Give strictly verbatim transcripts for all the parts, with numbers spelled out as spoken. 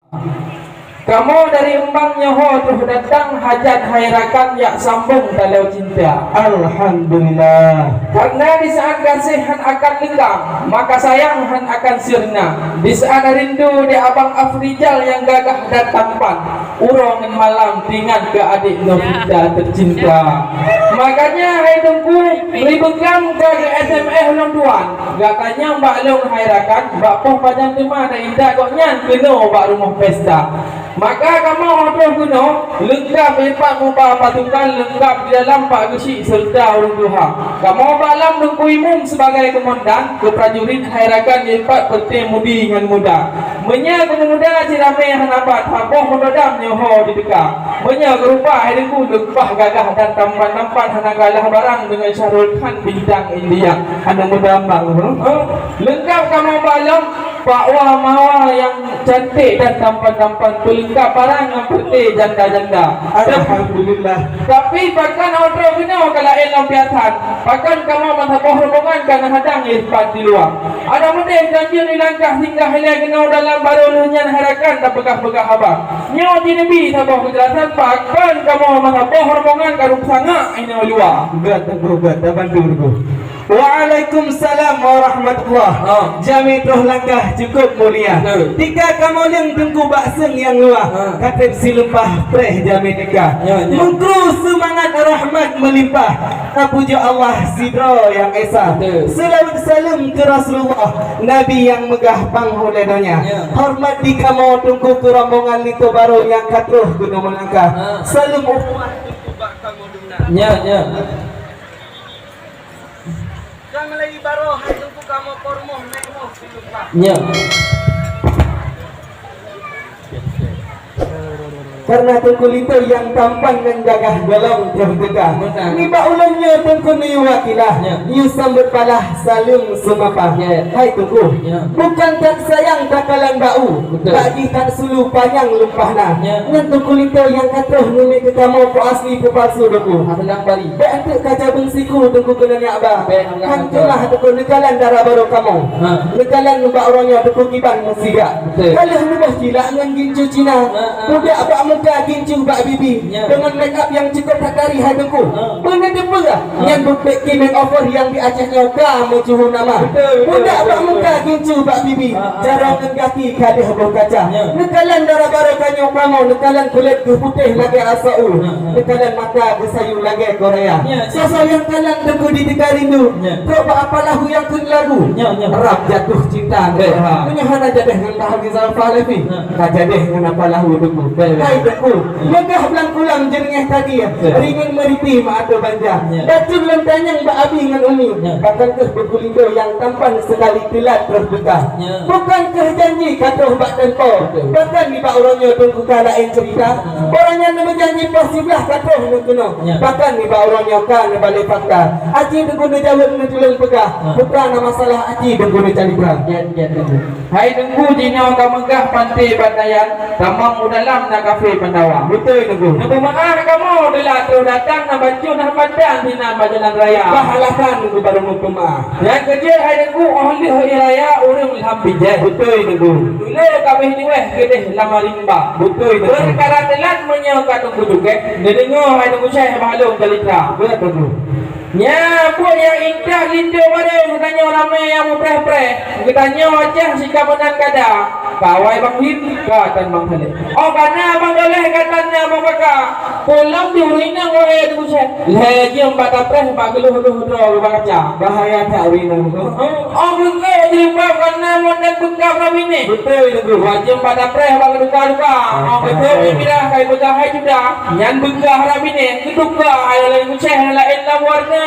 Kamoe dari Rembang nyoe ho troh datang, hajat hai rakan jak sambong taloe cinta. Alhamdulillah. Karena di saat gaséh han akan leungkam, maka sayang han akan sirna. Di saat rindu di Abang Afrizal nyang gagah dan tampan, uroe ngon malam teuingat keu adék Novita tercinta. Makanya hai Teungku, bri beuklam ka geu-S M S lôn tuan. Gata nyang bak lôn hai rakan, bak poh pajan teuma na intat gobnyan keunoe bak rumoh pesta. Maka kamoe troh keunoe leungkap, ipat muba pasukan leungkap di dalam, pak geuchik serta ureueng tuha. Kamoe bak lam Teungku Imum sebagai komandan, keu prajurit hai rakan ipat peureté mudi ngon muda. Meunyoe keu muda cit ramé hana pat, saboh meudoa dam nyoe ho jiteuka. Meunyoe keu rupa hai Teungku leupah gagah dan tampan-tampan, hana kalah barang deungon Syahrul Khan bintang India. Hana meudoa bang, huh? Leungkap kamoe bak lam, pak wa mawa nyang cantik dan tampan-tampan, peulengkap barang nyang peureté janda-janda. Alhamdulillah. Tapi pakon droe keunoe ka laén lam piasan, pakon kamoe meusaboh rombongan ka na hadang ipat di luwa. Adak meudeh ganjil di langkah singgah ilée keunoe dalam barô lheueh nyan hai rakan tapeugah-peugah haba. Nyoe jineubri saboh keujelasan, pakon kamoe meusaboh rombongan ka rhub sangak inoe luwa. Gét, Teungku, gét, tabantu, Teungku. Waalaikumsalam warahmatullah. Ha. Jamé troh langkah cukup mulia. Betul. Tika kamoe leueng Teungku bak seueng nyang luwah. Ha. Ka treb silumpah preh jamé tika. Ya, ya. Meukru seumangat rahmat meulimpah. Tapujoe Allah sidroe nyang esa. Betul. Seulaweuet saleuem keu Rasulullah, Nabi nyang meugah panghulée donya. Ya. Horeumat di kamoe Teungku keu rombongan linto barô nyang ka troh keunoe meulangkah. Ha. Saleuem ukhuwah Teungku bak kamoe dumna. Ya, ya. Nyang lé barô hai Teungku kamoe peurumoh nyoe ho silumpah. Nyoe. Karena Teungku linto nyang tampan ngon gagah golom troh teuka. Betul. Nibak ulôn nyoe Teungku neuyue wakilah. Nyoe. Neuyue sambot palah saleuem seumapa. Ya. Hai Teungku. Ya. Bukan that sayang takalon bak u. Betul. Bak jih that sulu panyang lumpah na. Ya. Nyan Teungku linto nyang ka troh neumé keu kamoe, peue asli peue palsu Teungku. Asli nyang bari. Bék anteuk kaca beungsiku Teungku keuneuk nyak ba. Bék, han teuma Teungku neukalon dara barô kamoe. Ha. Neukalon bak uroe nyoe Teungku kiban meusigak. Betul. Ka lheueh neuboh cilak ngon gincu Cina. Ha, ha. Pudak bak muka, gincu bak bibi. Ya. Deungon make up nyang cukup that dari hai Teungku. Ha. Beuneuteupeu, ha, nyan buet bek ki makeover nyang di Aceh nyoe ka meucuhu nama. Betul, betul, betul, betul. Pudak bak muka, gincu bak bibi. Ha, ha. Jaroe ngon gaki ka lheueh boh kaca. Ya. Neukalon dara barô tanyoe kamoe, neukalon kulét geuh putéh lagée asoe u. Ha, ha. Neukalon mata geusayu lagée Korea. Ya. Soe-soe nyang kalon Teungku di tika rindu. Ya. Trok bak apa lahu nyang kheun lagu. Ya, ya. Rab jatuh cinta. Betul, ha. Meunyoe hana jadeh ngon Pak Haji Zalfa Levi. Ya. Ka jadeh ngon apa lahu Teungku. Betul, betul. Hai Teungku, ya, meugah blang kulam jeureunyeh tadi. Ya. Ringan meriti meuato banja. Ya. Bacut lom tanyong bak abi ngon umi. Ya. Pakon keuh Teungku linto nyang tampan sekali teulat troh teuka. Ya. Bukan keuh janji ka troh bak tempo. Betul. Bahkan nibak uroe nyoe Teungku ka laén cerita. Ya. Barang nyang neumeujanji poh siblaih ka troh neukeunoe. Ya. Bahkan nibak uroe nyoe ka neubalée fakta. Aci Teungku neujaweueb neutulông peugah. Ya. Peue na masalah aci Teungku neucalitra. Ya, ya, Teungku. Hai Teungku, jinoe ka meugah panté Bantayan, tamong u dalam na kafé Pandawa. Beutôi, Teungku. Neupeumaáh kamoe teulat troh datang, na bacut na hambatan sinan bak jalan raya. Bah alasan Teungku barô neupeumaáh. Nyang keujeuet hai Teungku, óh lheueh ie raya ureuëng lham bijéh. Beutôi, Teungku. Tulo ka abéh juweh keudeh lam rimba. Beutôi, Teungku. Peukara teulat meunyoe ka Teungku cukée, neudeungoe hai Teungku Syekh bah lôn calitra. Beutôi, Teungku. Nyan buet nyang intat linto barô geutanyoe ramé nyang meupreh-preh. Geutanyoe Aceh sika meunan kada. Ka awai Bang Lin, ka tan Bang Saleh. Oh, ka na Bang Doleh, ka tan na Bang Baka. Pulang di ureueng inong wae di Buset. Lhée jeuem bak tapreh bak geuluh-geuluh droe bak kaca. Bahaya that ureueng inong. Oh, beungkôh jilbab ka na ngon dan beungkah rab binéh. Beutôi, Teungku. Wajéb bak tapreh bak geuduka-duka. Oh, beutôi, bahaya. Pimpinan kai beugah hai juda. Nyan beungkah rab binéh. Geutuka hai lagée gucéh laén lam warna.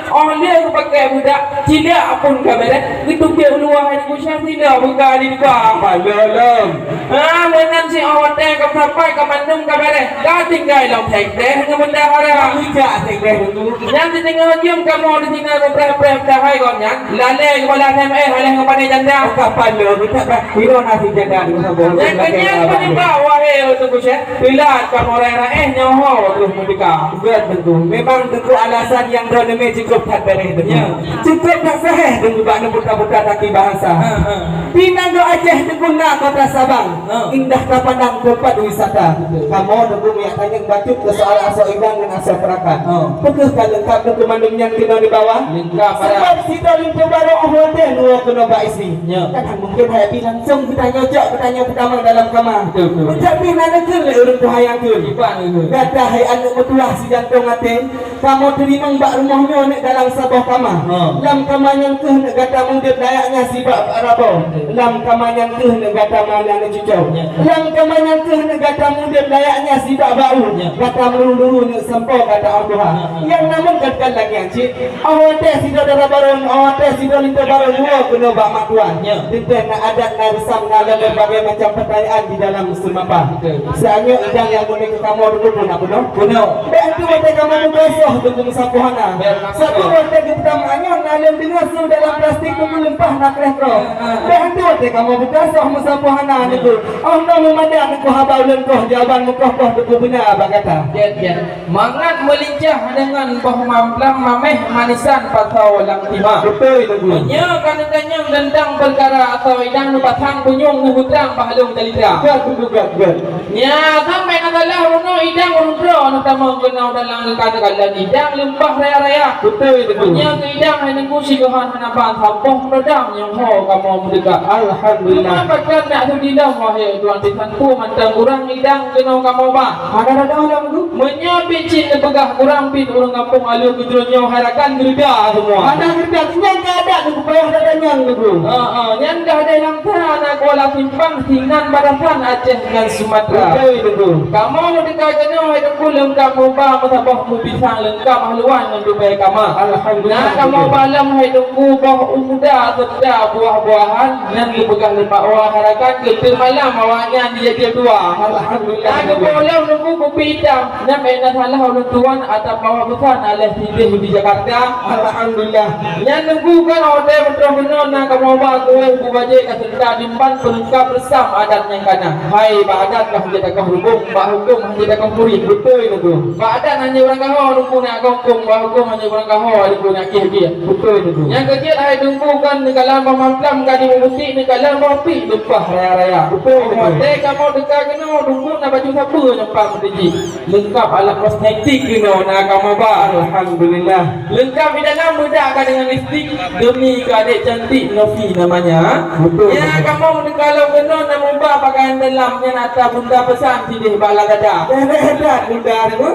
Oh lheueh geupaké budak, cilak pun ka béreh. Geutuké uluwa hai gucéh sila buka di luwa. Malolom. Ha, meunan si awak teh Sampai ka mandum ka beureh, ka tinggai lom sekdes ngon bendahara. Bijak sekdes dulu. Nyan teudeungoe jeuem kamoe di sinan beupreh-preh padahai gobnyan lalé keupada S M S, lalé ngon pane janda. Kapan lo kita bah kilo nasi janda di masa boh. Nyang keunyan peunibak wahé Teungku Syekh, teulat kamoe raéh-raéh nyoe ho troh meudeuka. Gét Teungku. Memang Teungku alasan nyang droeneuh cukup that beureh Teungku. Ya. Cukup that sahih Teungku bak neubuta-buta taki bahasa. Ha, ha. Di Nanggroe Aceh Teungku na kota Sabang. Ha. Indah tapandang teumpat wisata. Betul. Kamoe Teungku miyak tanyong bacut keu soal asoe idang ngon asoe peurakan. Ha. Peukeuh ka leungkap Teungku mandum nyan keunoe di bawah? Leungkap, Pak. Sabab sidroe linto barô 'oh watèe luwoe keunoe bak istri. Ya. Kan hana mungken hai Abi langsung geutanyoe cok, geutanyoe peutamong dalam kama. Betul, betul. Meujak pih na neukheun lé ureueng tuha nyang kheun. Kiban neukheun. Gata hai aneuk meutuwah si jantong até, kamoe teurimong bak rumoh nyoe neuk dalam saboh kama. Ha. Lam kama nyan keuh neuk gata meudeup layaknya sibak bak rabo. Betul. Lam kama nyan keuh neuk gata meuaneuk cucoe. Ya. Lam kama nyan keuh neuk gata meudeup layaknya sibak bak u. Ya. Gata meuluru-luru neuk sampoe gata 'oh tuha. Ha, ha. Nyang namun kan lagèe nyan cit. 'Oh watèe sidroe dara barô, 'oh watèe sidroe linto barô luwoe keunoe bak mak tuan. Ya. Teuntèe na adat, na reusam, na lom berbagai macam pertanyaan di dalam seumapa. Betul. Seunyoe idang nyang meunan keu kamoe dulu pun na peunoh. Peunoh. Bèk enteuk watèe kamoe muka soh Teungku meusapoh hana. Bèk enteuk. Sabab watèe geupeutamong nyoe na lôn deungö su dalam plastik Teungku leumpah na kreh kroh. Ha, ha. Bèk enteuk watèe kamoe muka soh meusapoh hana Teungku. 'Oh noe meumadan Teungku haba ulôn koh jawaban meukoh-koh Teungku beuna bak gata. Jeuet, jeuet. Mangat meulincah deungon boh mamplam maméh manisan pasoe lam tima. Beutôi, Teungku. Meunyoe ka neutanyong teuntang peukara asoe idang neupasang punyueng neuhutrang bak lôn calitra. Gét, Teungku, gét, gét. Nyan sampai na salah bunoe idang ureueng droe neutamong keunoe dalam keukadan idang leumpah raya-raya. Beutôi, Teungku. Meunyoe keu idang hai Teungku sigoe hana ban saboh meudodam nyang ho kamoe meudeuka. Alhamdulillah. Cuma pakon nak sudi lom wahé tuan di Teungku mantong ureueng idang keunoe kamoe ba. Hana rada lom, Teungku. Meunyoe pih cit neupeugah kurang pih ureueng gampông aloe keudroe nyoe hai rakan geureuda semua. Hana geureuda, nyan ka adat Teungku, payah that tanyong Teungku. Ha, ha, nyan ka deh lam that na kuala simpang sinan batasan Aceh ngon Sumatra. Beutôi, Teungku. Kamoe meudeuka keunoe hai Teungku leungkap meuba meusaboh meupisang leungkap haluan ngon dubai kama. Alhamdulillah, Teungku. Na kamoe ba lom hai Teungku boh u muda seureuta buah-buahan nyan geupeugah lé Pak Wah hai rakan keu teumalam awaknyan jijak dua. Alhamdulillah. Na geupeulom Teungku kupi itam. Nyan bèk na salah ulôn tuan atawa bawa peusan aléh sideh di Jakarta. Alhamdulillah. Nyan Teungku kan hotel meutroh keunoe na kamoe ba kueh bubajèk ka seureuta diemban peulengkap reusam adat nyang kana. Hai bak adat ka hanjeuet takoh rubông, bak hukôm hanjeuet takoh murit. Beutôi, Teungku. Bak adat hanjeuet urang gaho Teungku nak hukôm, bak hukôm hanjeuet urang gaho Teungku nak kieh-kieh. Beutôi, Teungku. Nyang keujeuet hai Teungku kan neukalon boh mamplam ka dimubuti neukalon boh pik leupah raya-raya. Beutôi, Teungku. Hotel kamoe teuka keunoe Teungku na baju sapeue nyang pah meuteuji. Leungkap alat kosmetik keunoe na kamoe ba. Alhamdulillah. Leungkap di dalam beudak ka deungon lipstik, demi keu adék cantik Novi namanya. Beutôi, beutôi. Nyan kamoe meudeuka lom keunoe na muba pakaian dalam nyan atra bunda peusan sideh bak lagada. Hebat, hebat bunda tu.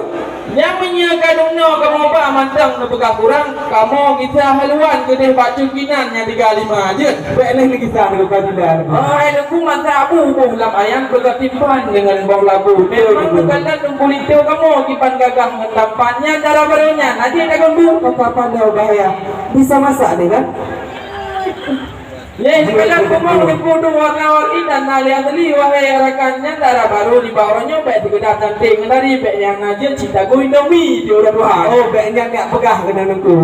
Nyan meunyoe ka deungoe kamoe ba mantong neupeugah kurang, kamoe gisa haluan keudeh bak cut inan nyang tiga lima jeuet. Bèk lé neugisa neupeugah bunda tu. Oh, hai Teungku masa abu boh lam ayang beureukat simpan deungon boh labu. Beutôi, beutôi. Memang teukalon Teungku linto kamoe kiban gagah ngon tampan nyan dara barô nyan. Adik dak gombu. Apa-apa dah bahaya. Bisa masak dia kan? Lé, sikeudar kumoh Teungku tu warna-warni dan na lé asli, wahai rakan nyan dara barô nibak uroe nyoe bèk sikeudar cantik ngon dari bèk nyang na jeuet cit tagu Indomie di uroe tuha. Oh, bèk nyan neuk peugah keunan Teungku.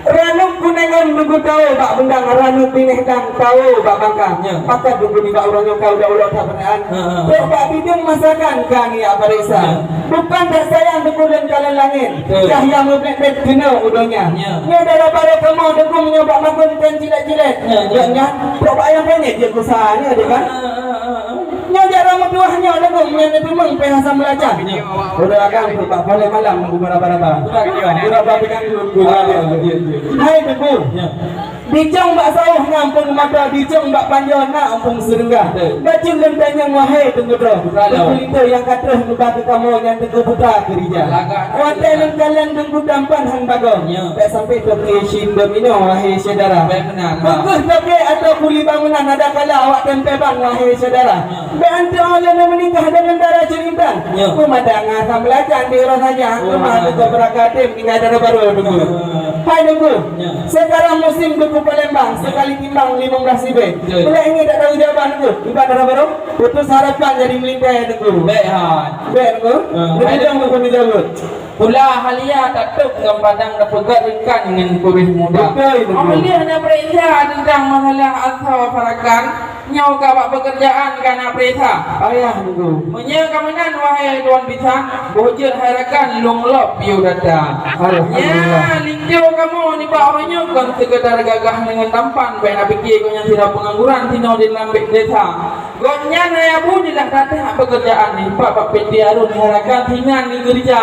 Ranub kunengon Teungku tawoe bak beundang, ranub binéh dang tawoe bak bangka. Ya. Pakat Teungku nibak uroe nyoe ka udah ulok that beuneuan. Ha, ha. Trok bak bideueng masakan ka ngiyak pareksa. Ya. Bukan that sayang Teungku lôn kalon langét. Betul. Cahya meublet-blet keunoe u donya. Ya. Nyoe dara barô kamoe Teungku meunyoe bak makon kon cilet-cilet. Ya, ya. Nyoe nyan, trok bak ayam penyet jeuet geusa nyoe deh kan. Ah, ah, ah, ah. Nyoe jak rot meutuwah nyoe Teungku meunyoe neuteumeung pih asam belacan. Ya. Udah akan trok bak balai malam Teungku meuraba-raba. Betul, ya. Meuraba bidang dulu, Teungku. Ah, ya, ya, ya. Hai Teungku. Ya. Dicong bak sawoh na eumpung mata, dicong bak panjoe na eumpung seureungga. Betul. Bacut lôn tanyong wahai Teungku Droe. Betul. Teungku linto nyang ka trôh neuba keu kamoe nyan Teungku putra keurija. Lagak. Watèe lôn kalon Teungku tampan han bagoe. Ya. Bèk sampai toke cit domino wahai syedara. Bèk meunan, ha. Bungkôh toke atau kuli bangunan ada kala awak tempé bang wahai syedara. Ya. Bèk antu lôn meunikah deungon dara cut intan. Ya. Peumandang asam belacan di uroe saja. Oh, ha. Teungku beurangkat tinggai dara barô Teungku. Ya. Hai Teungku, ya, sekarang musim duku Palembang, ya, sekali timbang lima belas ribèe. Betul. Boleh ini tak tahu jawaban Teungku? Ibarat dara barô, putus harapan jadi melintai Teungku. Bèk hai. Bèk Teungku. Ah, jadi hai. Jangan Teungku dijawab. Pula halia tatôp ngon padang, tapeugöt rekan ngon puréh muda. Betul, betul. Meunyoe na peuriksa teuntang masalah asoe Farakan, nyoe ka bak peukeurjaan ka na peuriksa. Ayah Teungku. Meunyoe ka meunan, wahai tuan bisan, boh jeuet hai rakan lôn lop piôh data. Alhamdulillah. Nyan, linto kamoe nibak uroe nyoe kon sekedar gagah deungon tampan, bèk na pike gobnyan sidroe peungangguran sinoe di lam desa. Gobnyan hai Abu, jeulaih that-that peukeurjaan nibak bak P T Harun hai rakan sinan geukeureuja.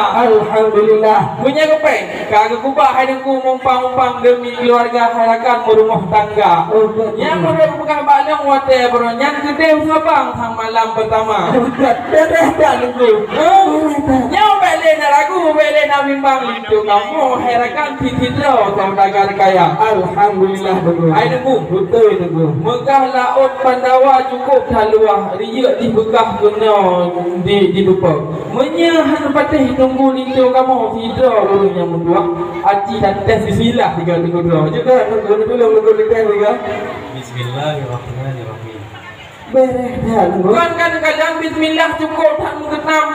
Alhamdulillah. Meunyoe geupéng, ka geukubah hai Teungku mumpang-mumpang deumi keuluwarga hai rakan meurumoh tangga. Oh, betul. Nyang meureuek peugah bak lôn watèe baroe nyan keudéh sabang sang malam peurtama. Beutôi that Teungku. Hah? Beutôi that. Nyoe bèk lé na ragu, bèk lé na bimbang, linto kamoe hai rakan sidroe saudagar kaya. Alhamdulillah Teungku. Hai Teungku. Beutôi Teungku. Meugah laôt Pandawa cukôp that luwah, riyeuk jih beukah keunoe di, di Depok. Meunyoe han patéh Teungku, linto kamoe sidroe ureueng nyang meutuah, aci dan tes bismillah tiga Teungku droe. Jeuet dah Teungku, tulông Teungku tes tiga. Bismillahirrahmanirrahim. Beureh that Teungku. Kan, kan, kadang bismillah cukôp that meukeunam,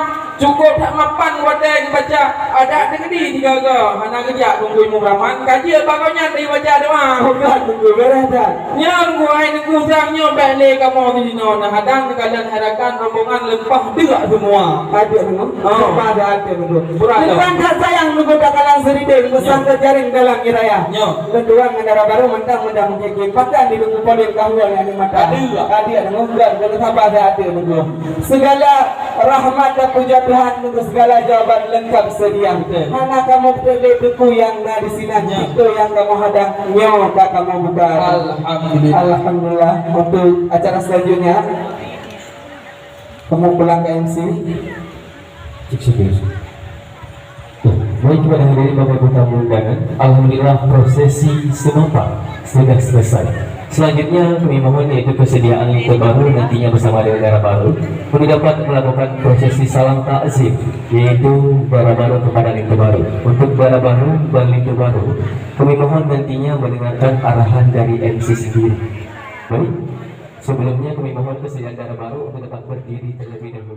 cukôp that mapan watèe geubaca, adak teungku di tiga-tiga. Hana geujak Teungku Imum Rahman, ka jeuet bak gobnyan dibaca doa. Oh, kan Teungku, beureh that. Nyan, hai Teungku, sang nyoe bèk lé kamoe di sinoe, na hadang teukalon hai rakan rombongan leumpah deuk seumua. Adeuk Teungku. Oh. Leumpah deuk adeuk Teungku. Beurah. Leumpah that sayang Teungku takalang seurideng, beusangkot jaréng dalam raya. Nyoe. Lôn tuan ngon dara barô mantong mudah mungkin pakan di Teungku poleng kahua nyang di mata. Adeuk. Adeuk Teungku, bukan, bukan sabar saya adeuk Teungku. Segala rahmat dan puja Tuhan Teungku, segala jawaban lengkap sedia. Betul. Hana kamoe peutrép lé Teungku nyang na di sinan, ya, pintoe nyang kamoe hadang nyoe ka kamoe buka. Alhamdulillah. Alhamdulillah. Untuk acara selanjutnya, kamoe pulang ke M C. Cek sipil. Baik, kepada hadirin Bapak Ibu tamu undangan, alhamdulillah prosesi senopak sudah selesai. Selanjutnya kami mohon yaitu persediaan linto baru nantinya bersama dengan dara baru untuk dapat melakukan prosesi salam takzim, yaitu dara baru kepada linto baru. Untuk dara baru dan linto baru, kami mohon nantinya mendengarkan arahan dari M C sendiri. Baik, sebelumnya kami mohon persediaan dara baru untuk dapat berdiri terlebih dahulu.